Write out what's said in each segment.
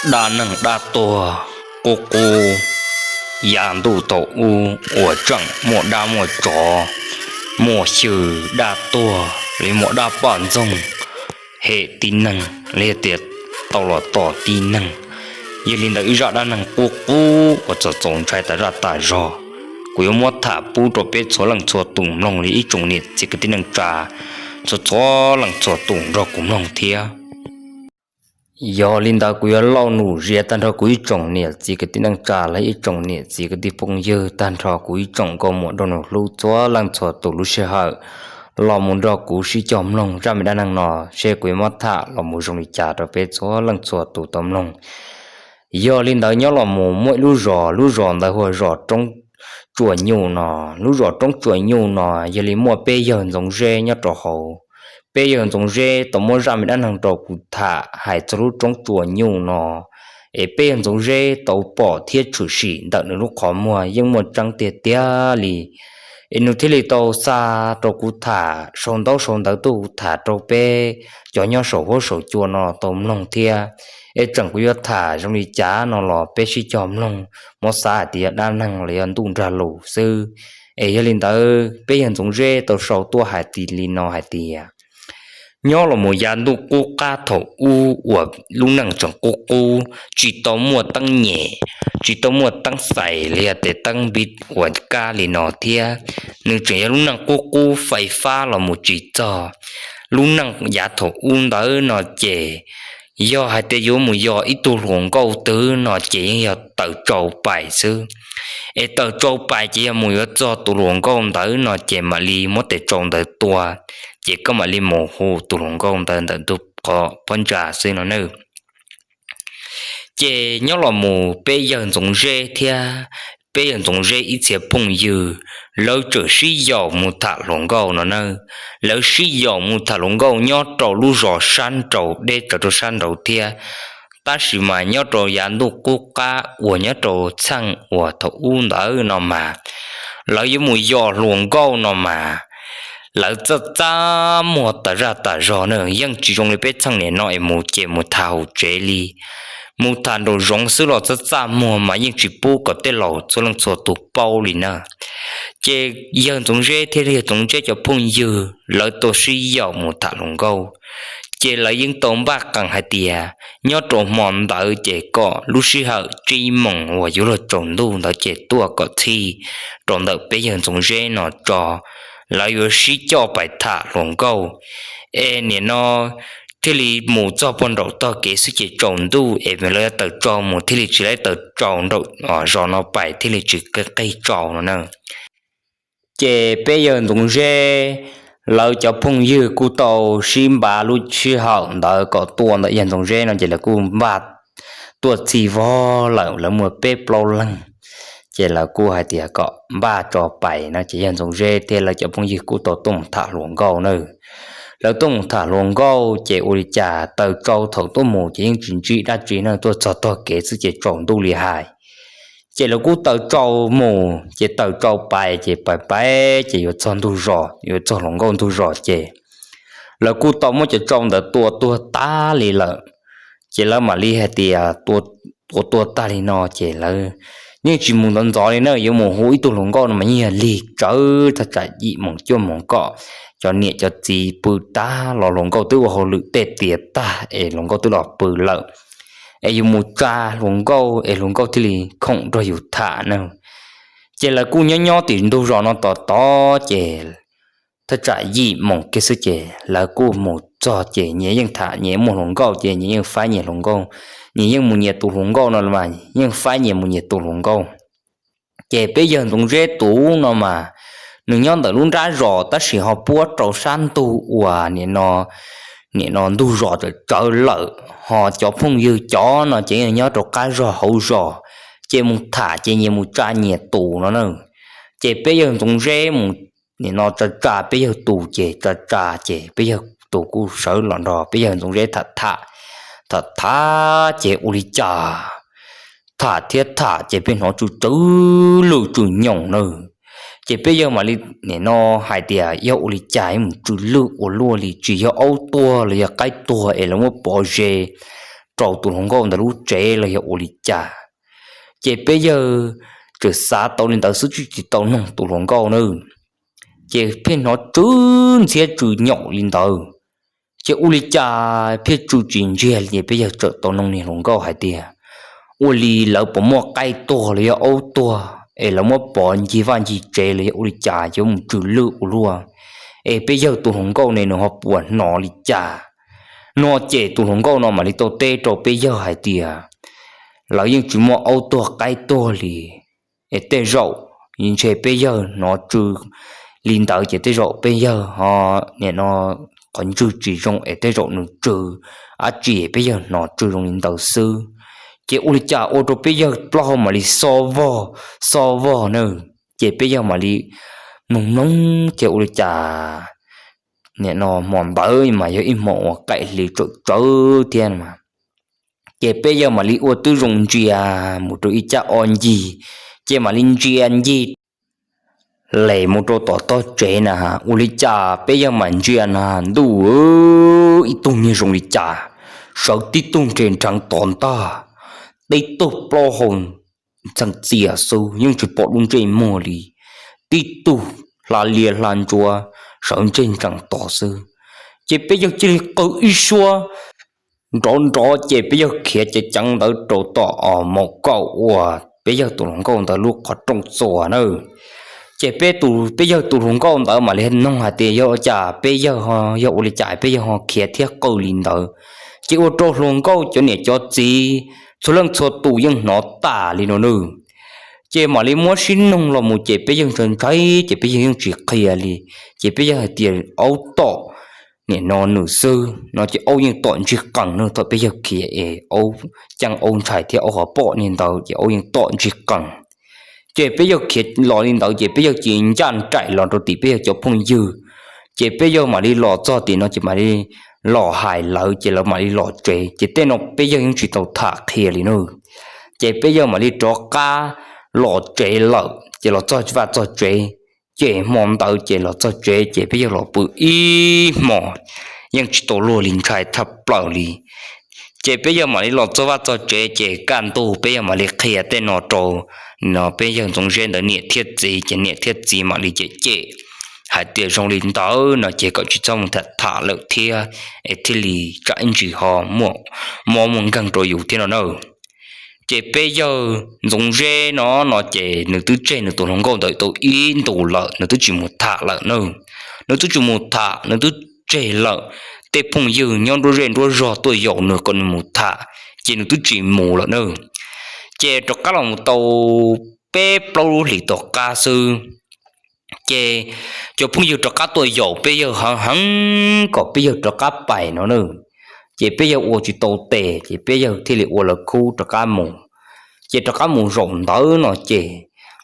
Dab neeg dab tuag qub qub. Yav ntuj thaum ub uas tseem muaj dab muaj tsov, muaj xyw, dab tuag li, muaj dab poj ntxoog hem tib neeg li tias tau los tom tib neeg. Yog li ntawd ib zaj dab neeg qub qub uas txaus txaus ntshai tas zaj tas zog. Kuv yuav muab tham pub rau peb txhua leej txhua tus mloog li ib tsoom niam txiv kwv tij neej tsa txhua txhua leej txhua tus nrog kuv mloog thiab. Yog li ntawd kuv yuav lauj num zias tag nrho kuv ib tsoom niam txiv kwv tij neej tsa los ib tsoom niam txiv kwv tij phooj ywg tag nrho kuv ib tsoom nkauj muam nraug nus hlub txhua leej txhua tus lub sij hawm los mus nrog kuv sib cog mloog zaj me dab neeg no, seb kuv yuav muab tham los mus zoo li cas rau peb txhua leej txhua tus tau mloog. Yog li ntawd nyob los mus muaj ib lub zos, lub zos ntawd hu ua zos Roob Tsuas Nyuj no. Lub zos Roob Tsuas Nyuj no yog li muaj peb yawg Ntxoov Zeb nyob rau hauv. Peb yawg Ntxoov Zeb tau muab zaj me dab neeg rau kuv tham hais txog lub Roob Tsuas Nyuj no, es peb yawg Ntxoov Zeb tau pom thiab tshwm sim ntawm nws lub qhov muag yeej muaj tseeb tiag tiag li. Es nws thiaj li tau xa rau kuv tham sau ntaub sau ntawv tuaj kuv tham rau peb cov nyob saum huab saum cua no tau mloog thiab. Es tseem kuv yuav tham zoo li cas no los peb sib cog mloog, muab xav hais tias yog dab neeg los yog ntuj nrag lus xwb. Es yog li ntawd peb yawg Ntxoov Zeb tau sau tuaj hais tias li no hais tias, nyob los mus yav ntuj qub qab thaum ub uas lub neej tseem qub qub, tsis tau muaj teeb nyem, tsis tau muaj teeb xais li yog tias teeb npiv uas kab li no thiab. Nws tseem yog lub neej qub qub, fais fab los mus tsis txog. Lub neej yav thaum ub ntawd no ces yog hais tias yuav mus yos ib tug hluas nkauj twg no ces yeej yog taws tsau pais xwb. Es taws tsau pais ces yog mus yuav txog tus hluas nkauj ntawd no ces mam li muab tes tsau ntawd tua, ces koj mam li mus hu tus hluas nkauj ntawd ntawm ntug qhov pob ntsa xwb no na. Ces nyob los mus peb yawg Ntxoov Zeb thiab peb yawg Ntxoov Zeb ib txhia phooj ywg, lawv txawm sib yaum mus tham hluas nkauj no na. Lawv sib yaum mus tham hluas nkauj nyob rau lub zos sab nraud deb tsawv rau sab nraud thiab. Tab sis mas nyob rau yav ntuj qub qab uas nyob rau txheej uas thaum ub ntawd no mas, lawv yuav mus yos hluas nkauj no mas, lawv txaj txaj muag tas zaj tas zog na, yeej tsis zoo li peb txheej niam no es mus ces mus tham hauv tsev li. Mus tham nraum zoov xwb los txaj txaj muag mas yeej tsis pub kom tej laus txhua leej txhua tus paub li na. Ces yawg Ntxoov Zeb thiab yawg Ntxoov Zeb cov phooj ywg lawv tau sib yaum mus tham hluas nkauj. Ces lawv yeej tau npaj qees hais tias nyob rau hmo ntawd ces kom lub sij hawm tsib moos uas yuav luag tsaus ntuj ntawd ces tuaj kom txhij rau ntawm peb yawg Ntxoov Zeb no tso. Lawv yuav sib coj pais tham hluas nkauj. Es nim no thiaj li mus txog puag nraum tog kev xwb ces tsaus ntuj es lawv yuav taws tsau mus thiaj li tsis laib taws tsau nraum zos no pais thiaj li tsis qig tsau no na. Ces peb yawg Ntxoov Zeb lawv cov phooj ywg kuj tau sib npaj lub sij hawm ntawd kom tuaj ntawm yawg Ntxoov Zeb no ces lawv kuj npaj tuaj txhij vog lawm, lawv muaj peb plaub leeg. Ces lawv kuj hais tias kom npaj tso pais no ces yawg Ntxoov Zeb thiab lawv cov phooj ywg kuj tau tuaj mus tham hluas nkauj na. Lawv tuaj mus tham hluas nkauj ces ua li cas taws tsau thaum tuaj mus ces yeej tsis ntsib dab tsi na, tuaj txog tog kev xwb ces tsaus ntuj li hais. Ces lawv kuj taws tsau mus ces taws tsau pais ces pais pais ces yuav txog ntug zos, yuav txog hluas nkauj ntug zos ces lawv kuj tau muab cov tsau ntawd tua tuag tag li lawm. Ces lawv mam li hais tias tua tuag tag li no ces lawv yeej tsis mus ntxov ntxov li na, yuav mus hu ib tug hluas nkauj no mas yeej yog lig tsawv, thaj tsam yim moos cuaj moos kom cov niam cov txiv pw tag los hluas nkauj twb ua hauj lwm tej tiav tag es hluas nkauj twb los pw lawm. Es yus mus tsa hluas nkauj es hluas nkauj thiaj li khoom nrog yus tham na. Ces lawv kuj nyob nyob tim ntug zos no tos tod ces thaj tsam yim moos kiag xwb ces lawv kuj mus txog ces nyias yeej tham nyias muaj hluas nkauj ces nyias yeej faib nyias hluas nkauj, nyias yeej mus nyias tus hluas nkauj no mas yeej faib nyias mus nyias tus hluas nkauj. Ces peb yawg Ntxoov Zeb tus no mas nws nyob ntawm lub nrab zos tab sis ho puab rau sab ntug uas nim no ntug zos tsawv tsawv lawm, ho cov phooj ywg cov no ces yeej nyob rau qab zos hauv zos, ces mus tham ces nyias mus tsa nyias tus no na. Ces peb yawg Ntxoov Zeb mus nim no tsa tsa peb yawg tus ces tsa tsa ces peb yawg tus kuj sawv los nrog peb yawg Ntxoov Zeb tham tham, tham tham ces ua li cas tham thiab tham ces pheej hnov tsw tsw lwj tsw nyoos na. Ces peb yawg mam li nim no hais tias yog ua li cas mus tsw lwj ua luaj li, tsis yog aub tuag los yog qaib tuag es lawv muab pov ze rau tus hluas nkauj ntawd lub tsev los yog ua li cas. Ces peb yawg txawm xav tau li ntawd xwb tsis tau noog tus hluas nkauj na. Ces pheej hnov tsw ntxhiab tsw nyaum li ntawd. Ces ua li cas pheej tsw tsis ntsiag li, ces peb yawg txawm tau noog niag hluas nkauj hais tias, ua li lawv puas muaj qaib tuag los yog aub tuag es lawv muab pov ncig vaj ncig tsev los yog ua li cas yuav mus tsw lwj ua luaj, es peb yawg tus hluas nkauj ne nws ho puas hnov li cas? No ces tus hluas nkauj no mam li tau teb rau peb yawg hais tias, lawv yeej tsis muaj aub tuag qaib tuag li, es tej zaum ntshe peb yawg hnov tsw li ntawd ces tej zaum peb yawg ho nim no qhov ntswg tsis zoo es tej zaum nws tsw dab tsi peb yawg hnov tsw zoo li ntawd xwb. Ces ua li cas ua rau peb yawg plaub hau mam li xob vog, xob vog na. Ces peb yawg mam li mloog mloog ces ua li cas nim no hmo ntawd mas yog ib hmo uas qaim hli tsawm tsawv thiab mas. Ces peb yawg mam li ua twb zoo ntsia mus rau ib caj o ncig, ces mam li ntsia ncig les mus rau tom tog tsev na, ua li cas peb yawg mam ntsia na, ntuj, ib tug niag zoo li cas, sawv tib tug nres nreev tod ntag, tib tug plaub hau ntxeev txias xwb yeej tsis pom lub ntsej muag li, tib tug hla lias hla ntsuav sawv ntseg ntsees tod xwb. Ces peb yawg cia li qw ib suab nrov nrov ces peb yawg khiav ceev ceev ntawd rau tom os maum kaum uas peb yawg tus hluas nkauj ntawd lub qhov rooj txuas na. Ces peb tus, peb yawg tus hluas nkauj ntawd mam li noog hais tias yog cas peb yawg, yog ua li cas peb yawg ho khiav thiab qw li ntawd. Ces ua rau hluas nkauj cov niam cov txiv txhua leej txhua tus yeej hnov tas li no nawb. Ces mam li muab sib noog los mus ces peb yawg ntshai ntshai ces peb yawg yeej tsis qhia li. Ces peb yawg hais tias aub tom nim no nws xwb no ces aub yeej tom ntsig qees no, thaum peb yawg khiav es aub ceeb aub ntshai thiab aub ho pom niag ntawd ces aub yeej tom ntsig qees. Ces peb yawg khiav los li ntawd ces peb yawg cia ncaj nraim los rau tim peb yawg cov phooj ywg. Ces peb yawg mam li los txog tim no ces mam li los hais lawv ces lawv mam li los tsev ces tej no peb yawg yeej tsis tau tham qhia li nawb. Ces peb yawg mam li rov qab los tsev lawm ces los txog vaj txog tsev. Ces hmo ntawd ces los txog tsev ces peb yawg los pw ib hmo yeej tsis tau luag li, ntshai tshaj plaws li. Ces peb yawg mam li los txog vaj txog tsev ces kaj ntug peb yawg mam li qhia tej no rau no peb yawg Ntxoov Zeb ntawd niam thiab txiv ces niam thiab txiv mam li cem cem hais tias zoo li ntawd no ces kom tsis txhob mus tham tham lawm thiab es thiaj li tsam ib ntsis ho muaj mob muaj nkeeg rau yus thiab no na. Ces peb yawg Ntxoov Zeb no no ces nws twb tseg nws tus hluas nkauj ntawd tau ib ntus lawm, nws twb tsis mus tham lawm na. Nws twb tsis mus tham, nws twb tseg lawm. Tej phooj ywg nyob nruab zej nruab zog tuaj yaum nws kom nws mus tham, ces nws twb tsis mus lawm na. Ces rov qab los mus tau peb plaub lub hlis tom qab xwb, ces cov phooj ywg rov qab tuaj yaum peb yawg heev heev kom peb yawg rov qab pais no na. Ces peb yawg ua tsis tau tes ces peb yawg thiaj li ua lawv khub rov qab mus. Ces rov qab mus zaum ntawd no ces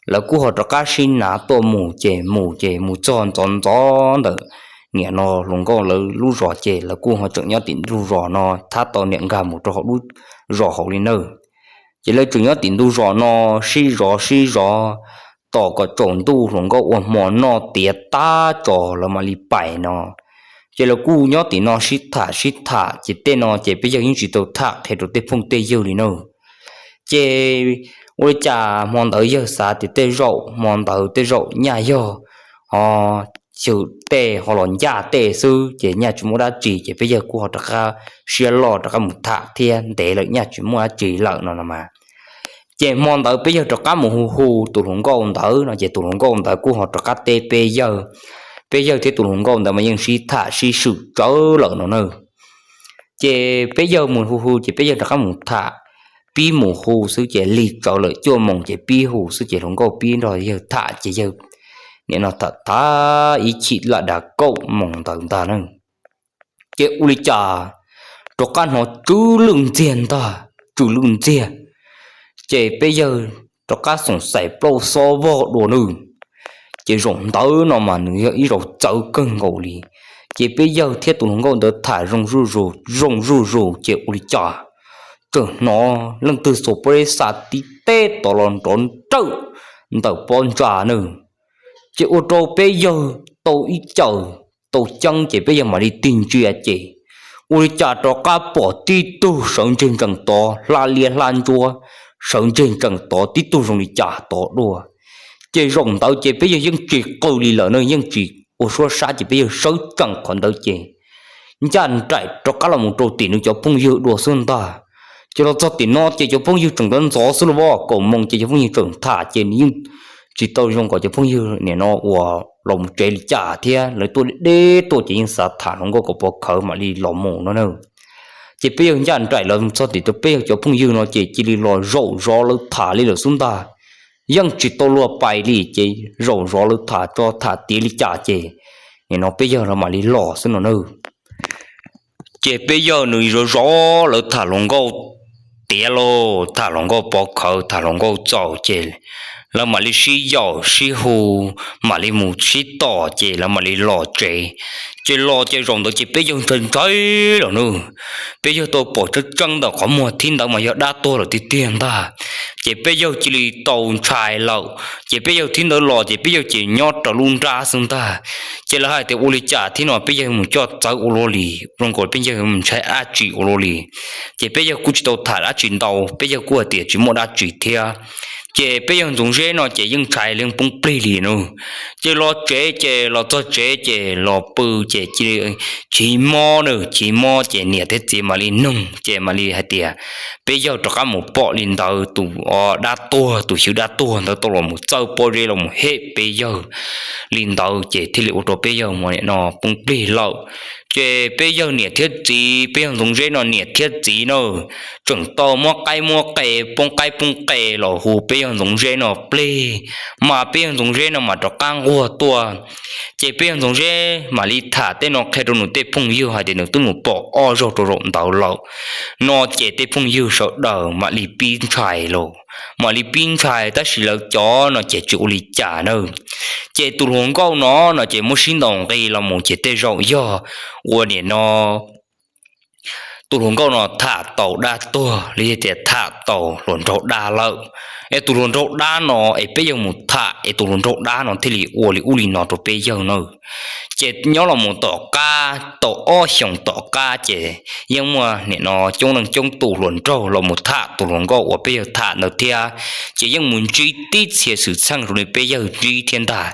lawv kuj ho rov qab sib nav tuaj mus ces mus ces mus txog ntxov ntxov ntawm niam no hluas nkauj lawv lub zos ces lawv kuj ho tseem nyob tim ntug zos no, thab tau niam nkag mus rau hauv lub zos hauv li nawb. Ces lawv tseem nyob tim ntug zos no sib zov sib zov tos kom tsaus ntuj hluas nkauj ua hmo noj tiav tag tso lawv mam li pais no. Ces lawv kuj nyob tim no sib tham sib tham ces tej no ces peb yawg yeej tsis tau tham qhia rau tej phooj tej ywg li na. Ces ua li cas hmo ntawd yawg xav tias tej zaum hmo ntawd tej zaum nyaj yog ho xyw tej ho los ncaj tej xwb ces nyaj tsis muaj dab tsi ces peb yawg kuj ho rov qab siab loj rov qab mus tham thiab ntev lawm nyaj tsis muaj dab tsi lawm no no mas. Ces hmo ntawd peb yawg rov qab mus hu hu tus hluas nkauj ntawd no ces tus hluas nkauj ntawd kuj ho rov qab teb peb yawg. Peb yawg thiab tus hluas nkauj ntawd mas yeej sib tham sib swm tsawv lawm no na. Ces peb yawg mus hu hu ces peb yawg rov qab mus tham, pib mus hu xwb ces lig tsawv lawm cuaj moos ces pib hu xwb ces hluas nkauj pib nrog yawg tham ces yawg nim no tham tham ib chim laj dav kaum moos ntawd ntag na. Ces ua li cas rov qab hnov tsw lwj ntxiag ntag, tsw lwj ntxiag. Ces peb yawg rov qab xoom xais plaub xob vog dua nawb. Ces zaum ntawd no mas nws yog ib zaug txawv kawg nkaus li. Ces peb yawg thiab tus hluas nkauj ntawd tham zoo zuj zus zoo zuj zus ces ua li cas tseem hnov leej twg xuas pob zeb xa tib teb tod los nrov nrawj ntawm pob ntsa nawb. Ces ua rau peb yawg tau ib cawm tau ceeb ces peb yawg mam li tig ntsia ces ua li cas rov qab pom tib tug sawv ntseg ntsees tod, hla liab hla ntsuab, sawv ntseg ntsees tod, tib tug zoo li cas tod dua. Ces zaum ntawd ces peb yawg yeej tsis qw li lawm na, yeej tsis ua suab sab, ces peb yawg sawv tsees qhov ntawd ces ncaj nraim rov qab los mus rau tim nws cov phooj ywg dua xwb ntag. Ces los txog tim no ces cov phooj ywg tseem ntxov ntxov xwb los, kaum moos ces cov phooj ywg tseem tham ces nws yeej tsis tau zoo kom cov phooj ywg nim no uas los mus tsev li cas thiab, lawv tuaj deb tuaj ces yeej xav tham hluas nkauj kom pov khawv mam li los mus no na. Ces peb yawg ncaj nraim los txog tim rau peb yawg cov phooj ywg no ces cia li los zaum zov lawv tham li lawm xwb ntag. Yeej tsis tau luag pais li ces zaum zov lawv tham tso tham tiav li cas ces nim no peb yawg los mam li los xwb no na. Ces peb yawg nws zov zov lawv tham hluas nkauj tiav lauj, tham hluas nkauj pov khawv, tham hluas nkauj txaus ces lawv mam li sib yaum sib hu, mam li mus sib tom ces lawv mam li los tsev. Ces los ces zaum ntawd ces peb yawg ntshai ntshai lawm na. Peb yawg tau pom tseeb tseeb ntawm qhov muag thib ntawd mas yog dab tuag lawm tiag tiag ntag. Ces peb yawg cia li tau ntshai lawm, ces peb yawg thib ntawd los ces peb yawg ces nyob rau lub nrab xwb ntag. Ces lawv hais tias ua li cas thib no peb yawg mus coj txawv ua luaj li, zoo nkaus peb yawg mus ntshai dab tsi ua luaj li. Ces peb yawg kuj tsis tau tham dab tsi ntau, peb yawg kuj hais tias tsis muaj dab tsi thiab. Ces peb yawg Ntxoov Zeb no ces yeej ntshai yeej poob plig li no. Ces los tsev ces los txog tsev ces los pw ces cia li chiv mob na, chiv mob ces niam thiab txiv mam li nug ces mam li hais tias peb yawg rov qab mus pom li ntawd tus dab tuag, tus xyw dab tuag ntawd tau los mus txawj pob zeb los mus hem peb yawg li ntawd ces thiaj li ua rau peb yawg nim no poob plig lawm. Ces peb yawg niam thiab txiv, peb yawg Ntxoov Zeb no niam thiab txiv na tseem tau muab qaib muab qe, poob qaib poob qe los hu peb yawg Ntxoov Zeb no plig, mas peb yawg Ntxoov Zeb no mas rov qab nquag tuaj. Ces peb yawg Ntxoov Zeb mam li tham tej no qhia rau nws tej phooj ywg hais tias nws twb mus pom ob zaug rau zaum ntawd lawm no ces tej phooj ywg sawv daws mam li pib ntshai los, mam li pib ntshai tab sis lawv cov no ces tsis ua li cas na. Ces tus hluas nkauj no no ces muab sib ntaus nqi los mus ces tej zaum yog ua nim no tus hluas nkauj no tham tau dab tuag los yog tias tham tau hluas nraug dab lawm. Es tus hluas nraug dab no es peb yawg mus tham es tus hluas nraug dab no thiaj li ua li ub li no rau peb yawg na. Ces nyob los mus tom qab tau ob xyoos tom qab ces yeej muaj nim no coob leej coob tus hluas nraug los mus tham tus hluas nkauj uas peb yawg tham ntawd thiab. Ces yeej mus ntsib tib txhia xwm txheej zoo li peb yawg ntsib thiab ntag.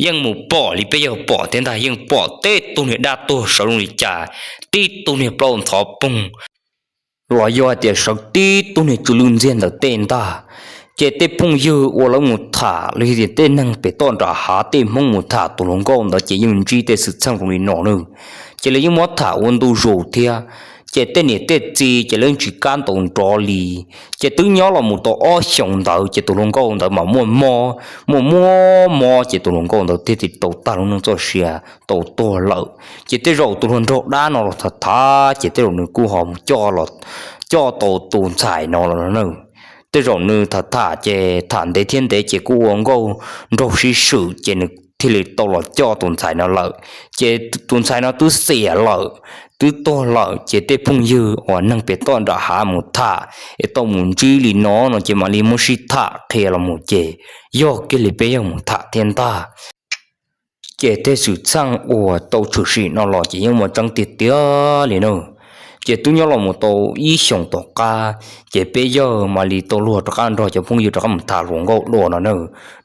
Yeej mus pom li peb yawg pom thiab ntag, yeej pom tib tug niag dab tuag sawv zoo li cas, tib tug niag plaub ntxhov poog los yog hais tias sawv tib tug niag tsw lwj ntxiag ntawm tej ntag. Ces tej phooj ywg uas lawv mus tham los yog tias tej neeg pem toj nram hav tej Hmoob mus tham tus hluas nkauj ntawd ces yeej ntsib tej xwm txheej zoo li no na. Ces lawv yeej muab tham ua ntu zus thiab. Ces tej niam tej txiv ces lawv yeej tsis kam ntaus nrov li. Ces twb nyob los mus tau ob xyoos ntawd ces tus hluas nkauj ntawd mas muaj mob, muaj muaj mob ces tus hluas nkauj ntawd thiaj li tau tag lub neej txoj sia tau tuag lawm. Ces tej zaum tus hluas nraug dab no los tham tham ces tej zaum nws kuj ho mus coj los, coj tau tus ntxhais no los na. Tej zaum nws tham tham ces tham ntev thiab ntev ces kuj ua nkauj nraug sib swm ces nws thiaj li tau los coj tus ntxhais no lawm. Ces tus ntxhais no twb xiam lawm, twb tuag lawm ces tej phooj ywg uas neeg pem toj nram hav mus tham es tau mus ntsib li no no ces mam li muab sib tham qhia los mus ces yog kiag li peb yawg mus tham thiab ntag. Ces tej xwm txheej uas tau tshwm sim no los ces yeej muaj tseeb tiag tiag li na. Ces twb nyob los mus tau ib xyoos tom qab ces peb yawg mam li tau luag rov qab nrog cov phooj ywg rov qab mus tham hluas nkauj dua no na.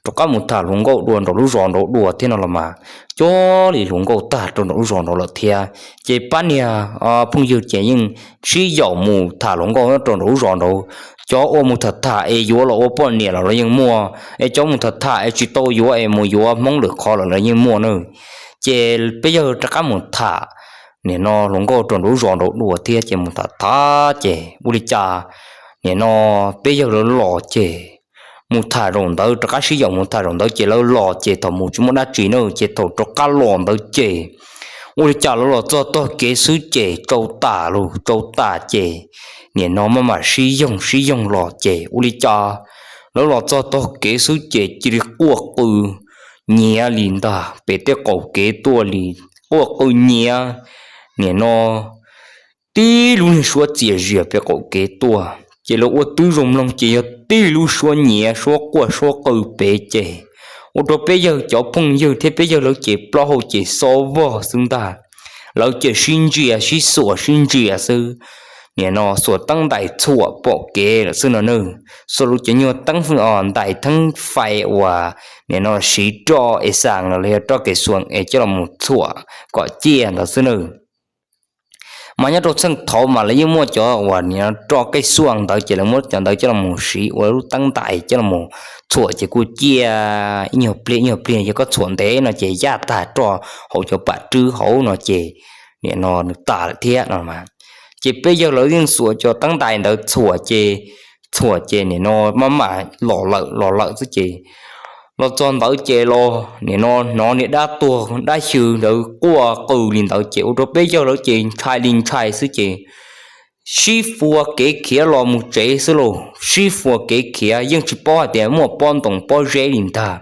Rov qab mus tham hluas nkauj dua nraum lub zos nraud dua thiab no los mas coj li hluas nkauj tag rau nraum lub zos nraud lawm thiab. Ces pab niag phooj ywg ces yeej sib yaum mus tham hluas nkauj nyob rau nraum lub zos nraud. Cov uas mus tham tham es yuav los ua poj niam los los yeej muaj, es cov mus tham tham es tsis tau yuav es mus yuav Hmoob lwm qhov lawm los yeej muaj na. Ces peb yawg rov qab mus tham nim no hluas nkauj rau nraum lub zos nraud dua thiab ces mus tham tham ces ua li cas nim no peb yawg lawv los ces mus tham zaum ntawd rov qab sib yaum mus tham zaum ntawd ces lawv los ces thaum mus tsis muaj dab tsi na ces thaum rov qab los ntawd ces ua li cas lawv los txog tog kev xwb ces tsau tas lug tsau tas ces nim no maj mam sib yoog sib yoog los ces ua li cas lawv los txog tog kev xwb ces cia li quaj qw nyiav li ntag pem tej qaum kev tuaj li, quaj qw nyiav nim no tib lub niag suab txias zias pem qaum kev tuaj. Ces lawv ua tib zoo mloog ces yog tib lub suab nyiav suab quaj suab qw pem ces ua rau peb yawg cov phooj ywg thiab peb yawg lawv ces plaub hau ces xob vog xwb ntag. lawv cia sib ntsia sib xuas sib ntsia xwb. Nim no xuas teeb ntais txhuam pom kev lawm xwb no nawb. Xuas lub cov nyuag teeb ntais theeb fais uas nim no siv roj es xas no los yog roj kev xuas es coj los txhuam kom ciaj ntawd xwb nawb. Mas nyob rau txheej thaud mas lawv yeej muaj cov uas nim no roj kev xuas ntawd ces lawv muab cov ntawd coj los siv ua lub teeb ntais coj los txhuam ces kuj ciaj ib nyuag pliag ib nyuag pliag. Yog koj txhuam ntev no ces yaj tag roj hauv cov pam rwb hauv no ces nim no nws tas lawm thiab no. Ces peb yawg lawv yeej xuas cov teeb ntais ntawd txhuam ces, txhuam ces nim no maj mam los lawm los lawm xwb ces los txog ntawd ces los nim no hnov niag dab tuag dab xyw ntawd quaj qw li ntawd ces ua rau peb yawg lawv ces ntshai li ntshai xwb ces sib fua kev khiav los mus tsev xwb lauj. Sib fua kev khiav yeej tsis paub hais tias muaj pob ntoo pob zeb li ntag.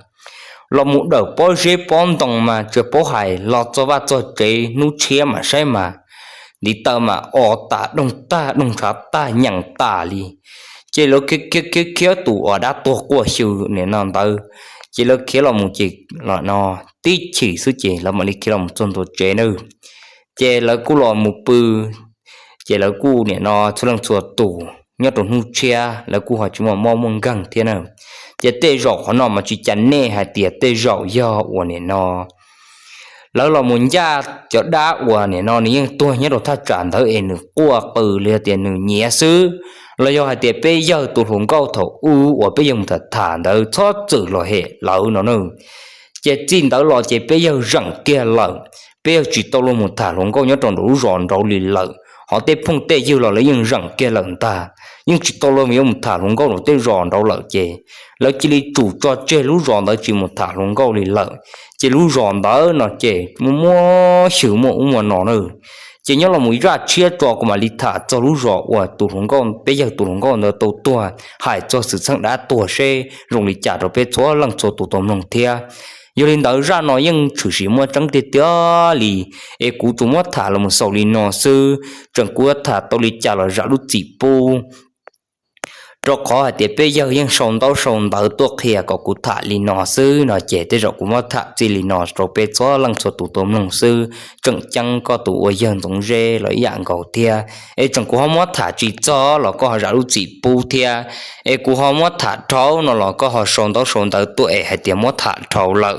Los mus dawm pob zeb pob ntoo mas tsis paub hais los txog vaj txog tsev hnub tshiab mam saib mas ntiv taw mas o tas doog tag doog ntshav tag nyeem tas li. Ces lawv khiav khiav khiav tus uas dab tuag quaj xyw nim no ntawd ces lawv khiav los mus ces los no tib chim xwb ces lawv mam li khiav los mus txog ntua tsev nawb. Ces lawv kuj los mus pw, ces lawv kuj nim no txhua leej txhua tus nyob rau hnub tshiab lawv kuj ho tsis muaj mob muaj nkeeg thiab na. Ces tej zaum qhov no mas tsis cas nej hais tias tej zaum yog uas nim no lawv los mus ncaj cov dab uas nim no nws yeej tuag nyob rau thaj tsam ntawd es nws quaj qw los yog tias nws nyiav xwb, los yog hais tias peb yawg tus hluas nkauj thaum ub uas peb yawg mus tham tham ntawd txhob txwm los hem lawv no na. Ces txij ntawd los ces peb yawg zeem kiag lawm, peb yawg tsis tau luag mus tham hluas nkauj nyob rau nraum lub zos nraud li lawm, ho tej phooj tej ywg los lawv yeej zeem kiag lawm ntag, yeej tsis tau luag yuav mus tham hluas nkauj nraum tej zos nraud lawm ces lawv cia li tsum tso tseg lub zos ntawd tsis mus tham hluas nkauj li lawm. Ces lub zos ntawd no ces muaj muaj xyw muaj ub muaj no na. Ces nyob los mus zaj tshiab tso kuv mam li tham txog lub zos uas tus hluas nkauj, peb yawg tus hluas nkauj ntawd tau tuag, hais txog xwm txheej dab tuag seb zoo li cas rau peb txhua leej txhua tus tau mloog thiab. Yog li ntawd zaj no yeej tshwm sim muaj tseeb tiag tiag li, es kuv tsuas muab tham los mus xaus li no xwb, tseem kuv yuav tham tau li cas los zam lub txim pub. Rau qhov hais tias peb yawg yeej sau ntaub sau ntawv tuaj qhia kom kuv tham li no xwb no ces tej zaum kuv muab tham txij li no rau peb txhua leej txhua tus tau mloog xwb. Tseem ceeb koj tus ua yawg Ntxoov Zeb los ib yam nkaus thiab, es tseem kuv ho muab tham tsis txog los koj ho zam lub txim pub thiab, es kuv ho muab tham dhau no los koj ho sau ntaub sau ntawv tuaj es hais tias muab tham dhau lawm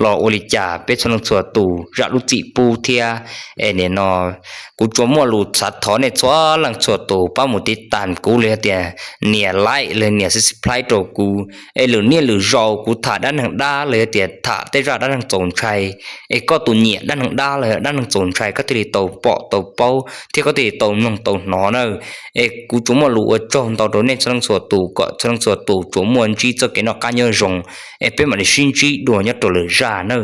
los ua li cas peb txhua leej txhua tus zam lub txim pub thiab. Es nim no kuv tsuas muaj lus xav thov nej txhua leej txhua tus pab mus tiv tas kuv los yog tias nias like los nias subscribe rau kuv, es lwm niaj lwm zaus kuv tham dab neeg dab los yog tias tham tej zaj dab neeg txaus ntshai, es koj tus nyiam dab neeg dab los yog dab neeg txaus ntshai koj thiaj li tau pom tau paub thiab koj thiaj li tau mloog tau hnov na. Es kuv tsuas muaj lus ua tsaug ntau rau nej txhua leej txhua tus kom txhua leej txhua tus tsuas muaj ntsib txoj kev noj qab nyob zoo, es peb mam li sib ntsib dua nyob rau lwm zaj na.